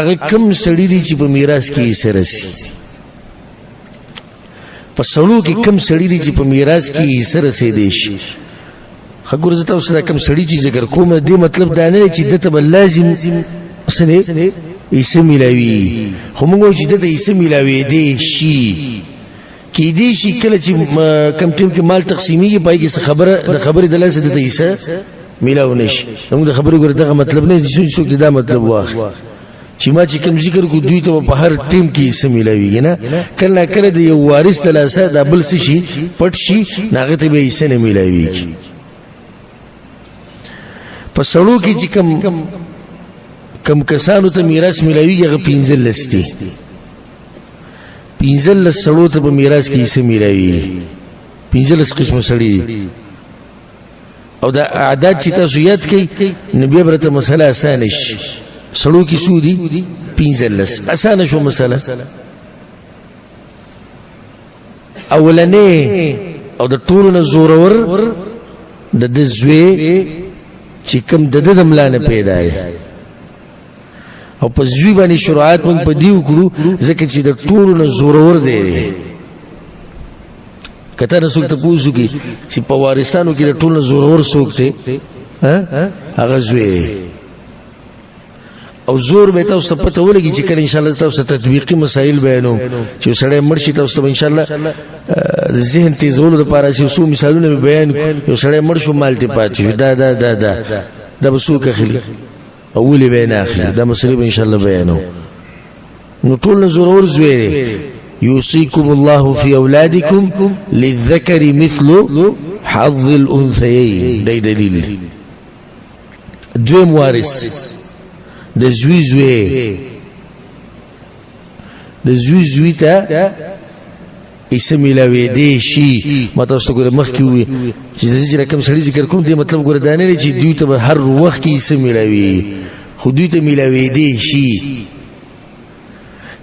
هغه کم سړي دي چې په میراث کې حصه رسي. په سړو کې کم سړي دي چې په میراث کې حصه رسېدی شي. ښه ګوره، زه تاسو سره کم سړي چې ذکر کوم، دې مطلب دا نه دی چې ده ته به لازم څه دی حصه میلاوي، خو موږ وایو چې ده ته حصه میلاوېدی شي. کېدی شي کله چې کم ټیم کې مال تقسیمیږي، په هغې کې څه خبره د خبرې د لاسه ده ته حصه میلاو نه شي. موږ د خبرې ګوره دغه مطلب نه دی چې څوک دې دا مطلب واخلي چې ما چې کوم ذکر کو دوی ته په هر ټیم کې حصه میلاویږي. نه، کله نا کله د یو وارث د لاسه دا بل څه شي پټ شي، نو هغه ته به حصه نه میلاویږي. په سړو کې چې کم کم کسانو ته میراث میلاویږي هغه 15 دي. 15 سړو ته په میراث کې حصه میلاویږي. 15 قسمه سړي دي. او دا اعداد چې تاسو یاد کړئ نو بیا به راته مسله اسانه شي. سړو کې څو دي؟ 15. اسانه شو مسله. اولنې او د ټولو نه زورور د ده زوی چې کوم د ده د ملا نه پیدا دی، او په زوی باندې شروعات موږ په دې وکړو ځکه چې د ټولو نه زورور دی. که تا نه څوک تپوس وکړي چې په وارثانو کې د ټولو نه زورور څوک دی، هغه زوی دی. او زور به تاسو ته پته ولګي چې کله انشاءالله تاسو ته تطبیقي مسایل بیانوم چې سړی مړ شي، تاسو ته به انشاءالله د ذهن تیزولو لپاره چې څو مثالونه به بیان کړو. یو سړی مړ شو، مال ترې پاتې شو، دا دا دا دا دا به څوک اخلي او ولې به یې نه اخلي، دا مسلې به انشاءالله بیانوم. نو ټول نه زورور زوی دی. یوصیکم الله فی اولادکم للذکر مثل حظ الانثیین، دی دلیل دی. دویم وارث د زوی زوی، د زوی زوی ته حصه میلاوېدی شي. ما تاسو ته ګوره مخکې وویل چې زه چې رقم سړي ذکر کوم، دې مطلب ګوره دا نه دی چې دوی ته به هر وخت کې حصه میلاوي، خو دوی ته میلاوېدی شي.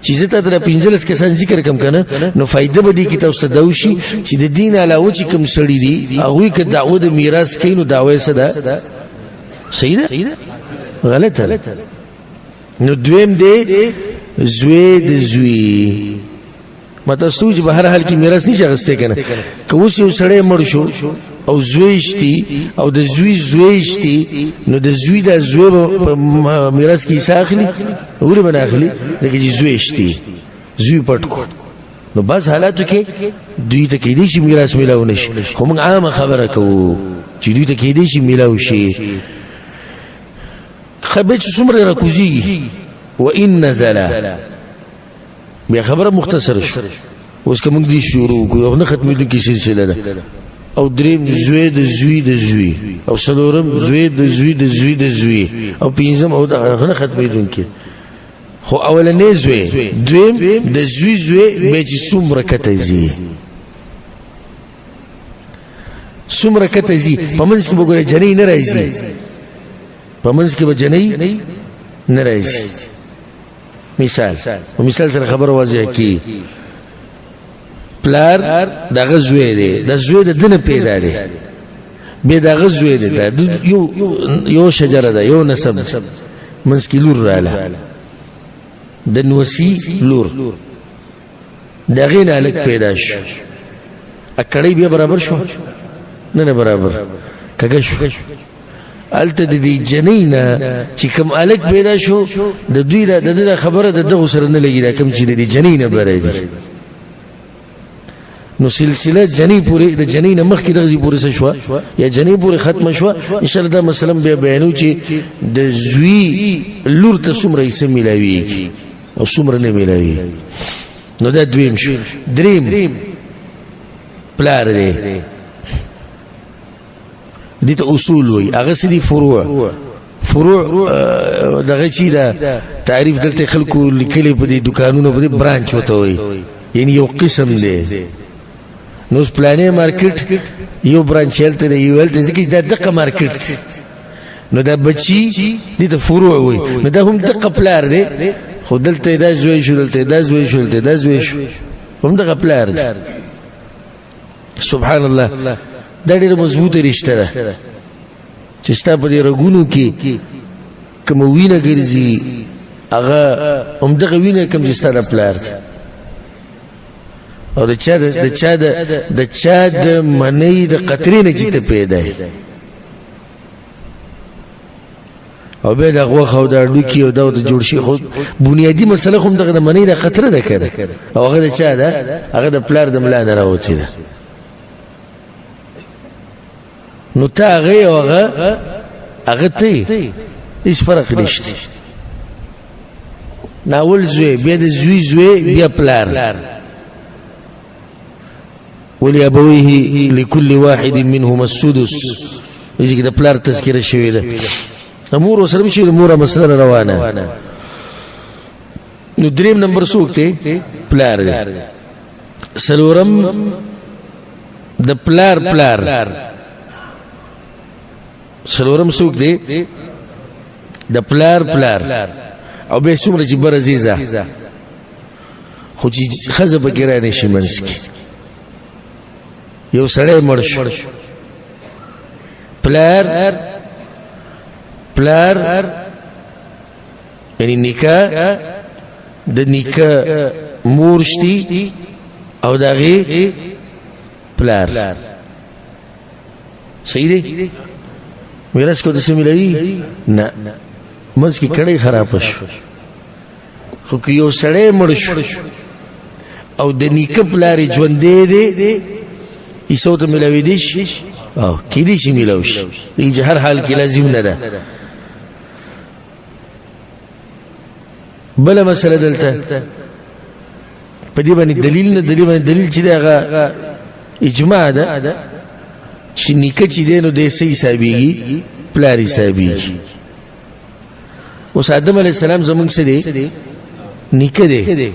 چې زه تا ته 15 کسان ذکر کوم که نه، نو فایده به دې کې تاسو ته دا وشي چې د دین علاوه چې کوم سړي دي هغوی که دعوه د میراث کوي نو دعوه یې څه ده؟ صحیح ده؟ غلطه ده. نو دویم دی زوی د زوی. ما تاسو ته وویل چې په هر حال کې میراث نشي اخیستی که نه. که اوس یو سړی مړ شو او زوی شتي او د زوی زوی شتي، نو د زوی دا زوی به په میراث کې حصه اخلي؟ ولې به نه اخلي؟ ځکه چې زوی شتي، زوی پټ کو. نو بعض حالاتو کې دوی ته کېدای شي میراث میلاو نه شي، خو موږ عامه خبره کوو چې دوی ته کېدای شي میلاو شي. خبر چې څومره راکوزېږي وان نزل، بیا خبره مختصره شو. اوس که موږ دې شروع کړو او نه ختمېدونکې سلسله ده. او دریم زوی د زوی د زوی، او څلورم زوی د زوی د زوی د زوی، او پنځم، او دغه نه ختمېدونکې. خو اولنې زوی، دویم د زوی زوی، بیا چې څومره کته ځي، څومره کته ځي، په منځ کې به ګوره جنۍ نه راځي، په منځ کې به جنۍ نه راځي. مثال، په مثال سره خبره واضح کی. پلار دغه زوی دی، د زوی د دنه پیدا دی، بیا دغه زوی دی، دا یو یو شجره ده، یو نسب. منځ کې لور رااله، د نوسی لور، دغې نه هلک پیدا شو. اکړۍ بیا برابر شو؟ نه نه برابر، کږه شو. هلته د دې جنۍ نه چې کوم هلک پیدا شو، د دوی د ده خبره د دغو سره نه لګي، دا کوم چې د دې جنۍ نه بری دي. نو سلسله جنۍ پورې، د جنۍ نه مخکې دغه ځای پورې څه شوه یا جنۍ پورې ختمه شوه. انشاءالله دا مسله بیا بیانو چې د زوی لور ته څومره حصه میلاویږي او څومره نه میلاویږي. نو دا دویم شو. دریم پلار دی، دې ته اصول وایي. هغه څه دي؟ فروع. فروع دغه چې دا تعریف دلته خلکو لیکلی په دې دکانونو په دې برانچ ورته وایي، یعنی یو قسم دی. نو اوس پلانې مارکیټ یو برانچ هلته دی، یو هلته، ځکه چې دا دقه مارکیټ دی. نو دا بچي دې ته فروع وایي. نو دا هم دقه پلار دی، خو دلته دا زوی شو، دلته دا زوی شو، دلته دا زوی شو، هم دغه پلار دی. سبحان الله، دا ډېره مضبوطه رشته ده چې ستا په دې رګونو کې کومه وینه ګرځي هغه همدغه وینه کوم چې ستا د پلار دی. او د چا د د چا د د چا د منۍ د قطرې نه چې ته پیدا یې، او بیا د غوښه او د هډوکي او دا ورته جوړ شي. خو بنیادي مسله خو هم دغه د منۍ د قطره ده که نه، او هغه د چا ده؟ هغه د پلار د ملا نه راوتې ده. نو ته هغه او هغه هغه ته هېڅ فرق نشته. ناول زوی، بیا د زوی زوی، بیا پلار. ولأبويه لكل واحد منهما السدس. دې کې د پلار تذکره شوې ده، مور سره شي، د مور مسله روانه. نو دریم نمبر څوک دی؟ پلار دی. څلورم د پلار پلار. څلورم څوک دی؟ د پلار پلار. او به څومره چې بر عزیزه، خو چې ښځه پکې را نه شي منځ کې. یو سړی مړ شو، پلار پلار یعنی نیکه، د نیکه مور شتي او د هغې پلار. صحیح دی؟ میراث کو د څه ملوي نه، منځ کې کړی خراب شو. خو که یو سړی مړ شو او د نیکه پلار یې ژوندی دی، عیسی ته ملاوېدی شي او کېدی شي ملاو شي، چې هر حال کې لازم نه ده. بله مسله دلته په دې باندې دلیل نه، دلیل باندې دلیل چې دی هغه اجماع ده چې نیکه چې دی نو دی څه حسابېږي؟ پلار حسابېږي. اوس آدم علیه السلام زمونږ څه دی؟ نیکه دی.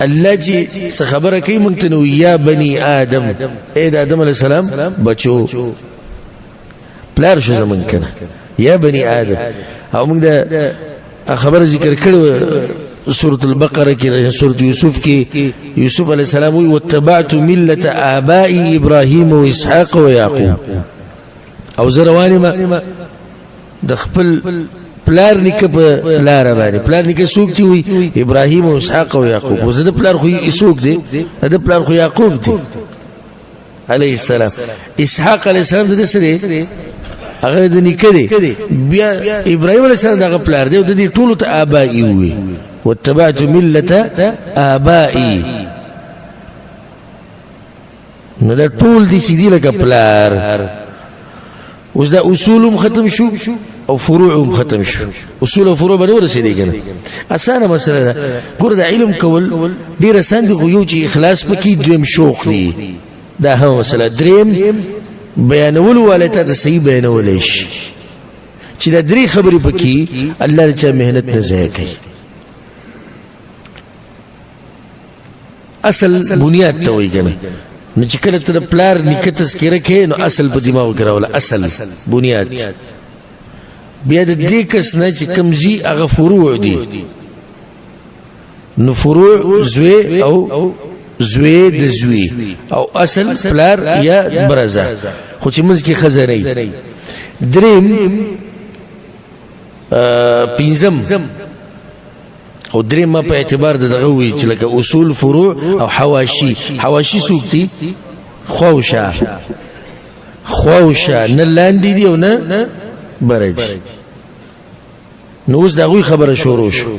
الله چې څه خبره کوي مونږ ته، نو یا بني آدم، ای د آدم علیه السلام بچو، پلار شو زمونږ که نه، یا بني آدم. او مونږ د خبره ذکر کړې سورة البقرة کې، سورة یوسف کې، یوسف علیه السلام وی واتبعت ملة آبائي ابراهیم و اسحاق و یعقوب. او زه روان یم د خپل پلار نیکه په لاره باندې. پلار نیکه څوک دی؟ وي ابراهیم او اسحاق او یعقوب. خو زه د پلار خو څوک دی؟ د پلار خو یعقوب دی علیه السلام. اسحاق علیه السلام د څه دی؟ هغه د نیکه دی. بیا ابراهیم علیه السلام دغه پلار دی، او د دې ټولو ته آبائي وي، واتبعت ملة آبائي. نو دا ټول دي سیدی لکه پلار. اوس دا اصول هم ختم شو او فروع هم ختم شو. اصول او فروع باندې ورسېدې که نه؟ اسانه مسله ده. ګوره دا علم کول ډېر اسان دي، خو یو چې اخلاص پکې، دویم شوق دی، دا هم مسله، دریم بیانولو والا ته د صحیح بیانولی شي. چې دا درې خبرې پکې، الله دې چا محنت نه ضایع کوي. اصل بنیاد ته وایي که نه. نو چې کله ته د پلار نیکه تذکره کوې، نو اصل په دماغ کې راوله، اصل بنیاد. بیا د دې کس نه چې کوم ځي هغه فروع دي. نو فروع زوی او زوی د زوی، او اصل پلار یا برزه، خو چې منځ کې ښځه نه. دریم پنځم او درې ما په اعتبار د دغه وی چې لکه اصول، فروع او حواشي. حواشي څوک دي؟ خوشا خوشا نه لاندې دي او نه بره دي. نو اوس د هغوی خبره شروع شو.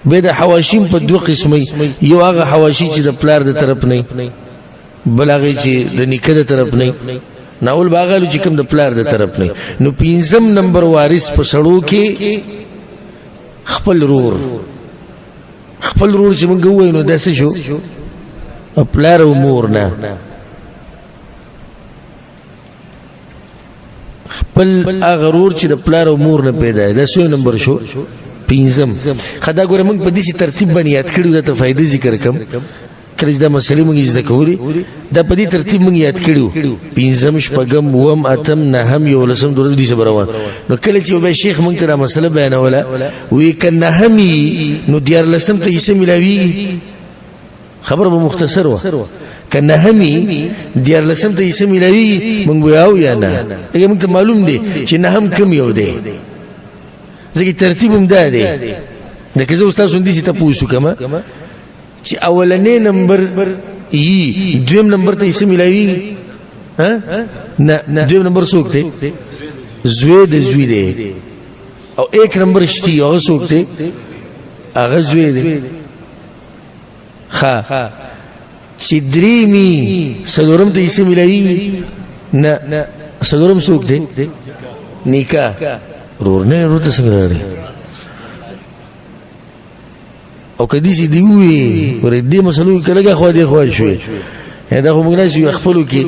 بیا د حواشي په دوه قسمه، یو هغه حواشي چې د پلار د طرف نه، بل هغه چې د نیکه د طرف نه. ناول باغلو چې کوم د پلار د طرف نه. نو پنځم نمبر وارث په سړو کې خپل رور. خپل رور چې موږ وایو نو داسې شو پلار او مور نه، خپل هغه رور چې د پلار او مور نه پیدا دی. دا څو نمبر شو؟ پنځم. ښه دا ګوره موږ په داسې ترتیب باندې یاد کړي، دا ته فایده ذکر کوم. کله چې دا مسلې موږ زده کولې، دا په دې ترتیب موږ یاد کړي، پنځم، شپږم، اووم، اتم، نهم، یولسم، دولسم، دې روان. نو کله چې به شیخ موږ ته دا مسله بیانوله، وی که نهم نو دیارلسم ته یې څه میلاویږي؟ خبره به مختصر وه. که نهم دیارلسم ته یې څه میلاویږي؟ موږ وایو یا نه، ځکه موږ ته معلوم دی چې نهم کم یو دی، ځکه ترتیب هم دا دی. لکه زه اوس تاسو دې چې تپوس وکړم چې اولنې نمبر یي دویم نمبر ته یې څه میلاوي؟ نه، دویم نمبر څوک دی؟ زوی د زوی دی. او ایک نمبر شتي هغه څوک دی؟ هغه زوی دی. ښه، چې درېیمي څلورم ته یې څه میلاوي؟ نه، څلورم څوک دی؟ نیکه. رور نه، رور ته څنګه راغلی؟ او که داسې دې ووایي ورې دې مسلو کې لږه خوا دې خوا شوې، دا خو موږ نه شو خپلو کې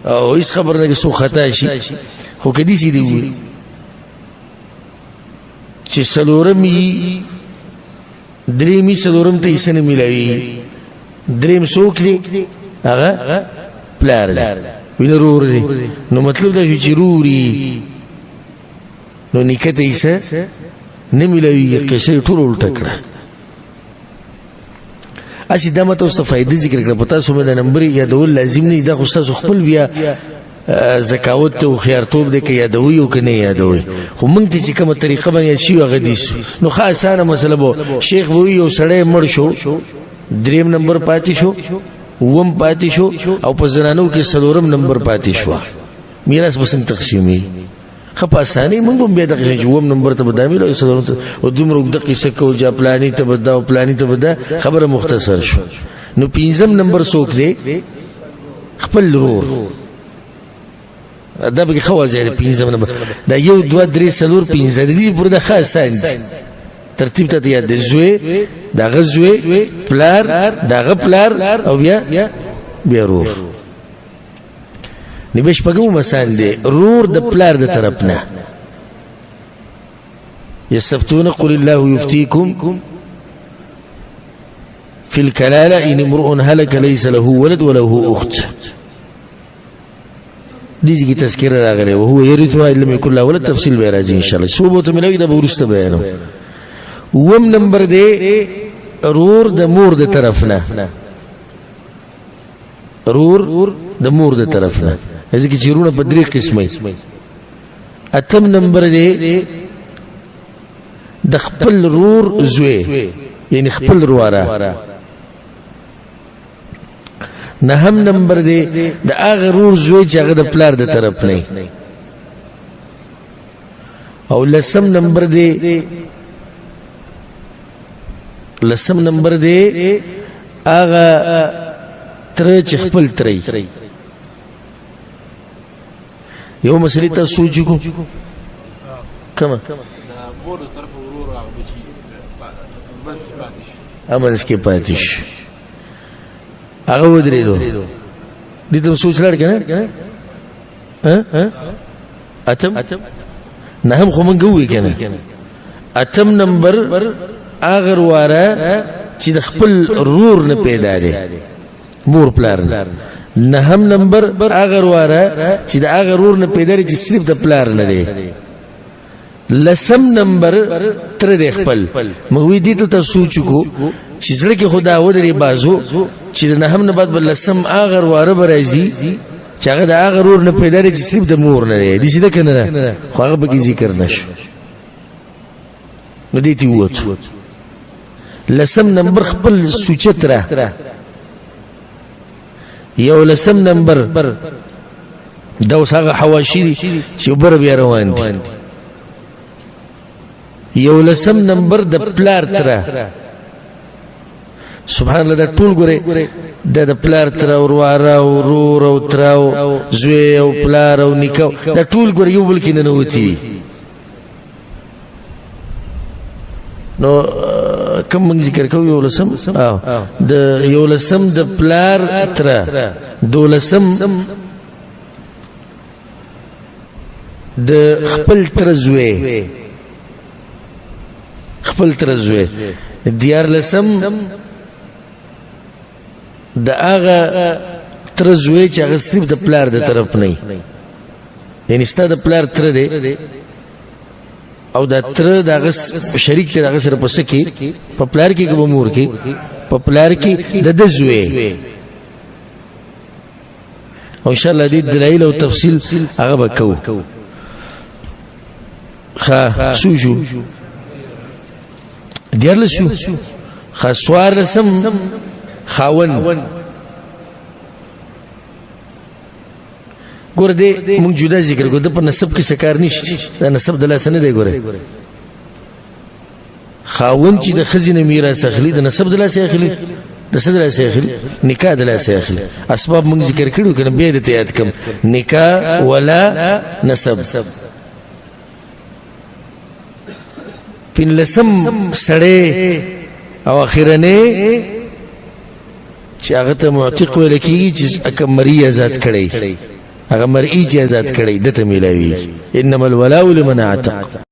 او هېڅ خبر نه کې څوک خطا شي. خو که داسې دې ووایي چې څلورم یي درېیمي څلورم ته یې څه نه میلاوي، درېیم څوک دی؟ هغه پلار دی، وینه رور دی. نو مطلب دا شو چې روري نو نیکه ته یې څه نه میلاویږي. قصه یې ټول الټه کړه. هسې دا ما تاسو ته فایده ذکر کړه، په تاسو باندې د نمبر یادول لازم نه دي، دا خو ستاسو خپل بیا ذکاوت ته هوښیارتوب دی که یادوي او که نه یادوي. خو موږ ته چې کومه طریقه باندې یاد شي هغه دي. نو ښه اسانه مسله به شیخ به وایي یو سړی مړ شو، دریم نمبر پاتې شو، اووم پاتې شو، او په زنانو کې څلورم نمبر پاتې شو، میراث به څنګه تقسیموي؟ ښه په اسانۍ موږ هم بیا دغه شی چې اووم نمبر ته به دا میلاوي، څلورم ته، او دومره اوږده قصه کوو چې پلاني ته به دا او پلاني ته به دا، خبره مختصر شو. نو پنځم نمبر څوک دی؟ خپل رور. دا پکې ښه واضح دی. پنځم نمبر دا یو دوه درې څلور پنځه د دې پورې دا ښه اسان دي. ترتیب ته یاد دی، زوی، د هغه زوی، پلار، د هغه پلار، او بیا رور. نو بیا شپږم اسان دی، رور د پلار د طرف نه. یستفتون قل الله یفتیکم فی الکلالة ان امرؤ هلک ليس له ولد وله اخت. دې ځای کې تذکره راغلې وهو يرثها ان لم يكن له ولد، تفصیل به راځي ان شاء الله. څو به ته ملوي دا به وروسته بیانوم. اووم نمبر دی رور د مور د طرف نه، رور د مور د طرف نه، ځکه چې رونه په درې قسمه. اتم نمبر دی د خپل رور زوی، یعنی خپل رواره. نهم نمبر دی د هغه رور زوی چې هغه د پلار د طرف نه. او لسم نمبر دی، لسم نمبر دی هغه تره چې خپل تری. یو مسلې ته سوچ کو کومه مور د طرف ورور هغه بچي منځ کې پاتې شو، منځ کې پاتې شو، هغه ودرېدو. دې ته سوچ لړ کنه؟ اتم نهم خو مونږ وی کنه. اتم نمبر هغه واره چې د خپل رور نه پیدا دی، مور پلار نه. نهم نمبر هغه واره چې د هغه رور نه پیدا دی چې صرف د پلار نه دی. لسم نمبر تر دی خپل. موږ وی دې ته سوچ کو چې زړه کې خدا ودرې بازو چې د نهم نه بعد به لسم هغه واره به راځي چې هغه د هغه رور نه پیدا دی چې صرف د مور نه دی. داسې ده که نه؟ خو هغه پکې ذکر نه شو، نو دې ته ووتو. لسم نمبر خپل سوچه تره. یو لسم نمبر دا اوس هغه حواشي دي چې بر بیا روان دي. یو لسم نمبر د پلار تره. سبحان الله، دا ټول ګورې دا د پلار تره، ورواره او ورور او تره او زوی او پلار او نیکه، دا ټول ګورې یو بل کې ننوتي. نو کوم موږ ذکر کوو یو لسم، د یو لسم د پلار تره، دولسم د خپل تره زوی، خپل تره زوی، دیارلسم د هغه تره زوی چې هغه صرف د پلار د طرف نه، یعنی ستا د پلار تره دی او دا تره د هغه شریک دی، د هغه سره په څه کې، په پلار کې که په مور کې؟ په پلار کې د ده زوی. او ان شاء الله دې دلایل او تفصیل هغه به کوو. ښه، څو شو؟ دیارلس شو. ښه، څوارلسم خاوند. ګوره دې مونږ جدا ذکر کو، د په نسب کې څه کار نشته، دا نسب د لاسه نه دی. ګوره، خاوند چې د ښځې نه میراث اخلي، د نسب د لاسه اخلي؟ د څه د لاسه اخلي؟ نکاح د لاسه اخلي. اسباب مونږ ذکر کړو کنه؟ بیا دې ته یاد کم: نکاح ولا نسب. پنځلسم سړی او اخرنې چې هغه ته معتق ویل کېږي، چې کوم مرئی آزاد کړي، هغه مرئی چې آزاد کړي، دته ملاوي. انما الولاء لمن اعتق.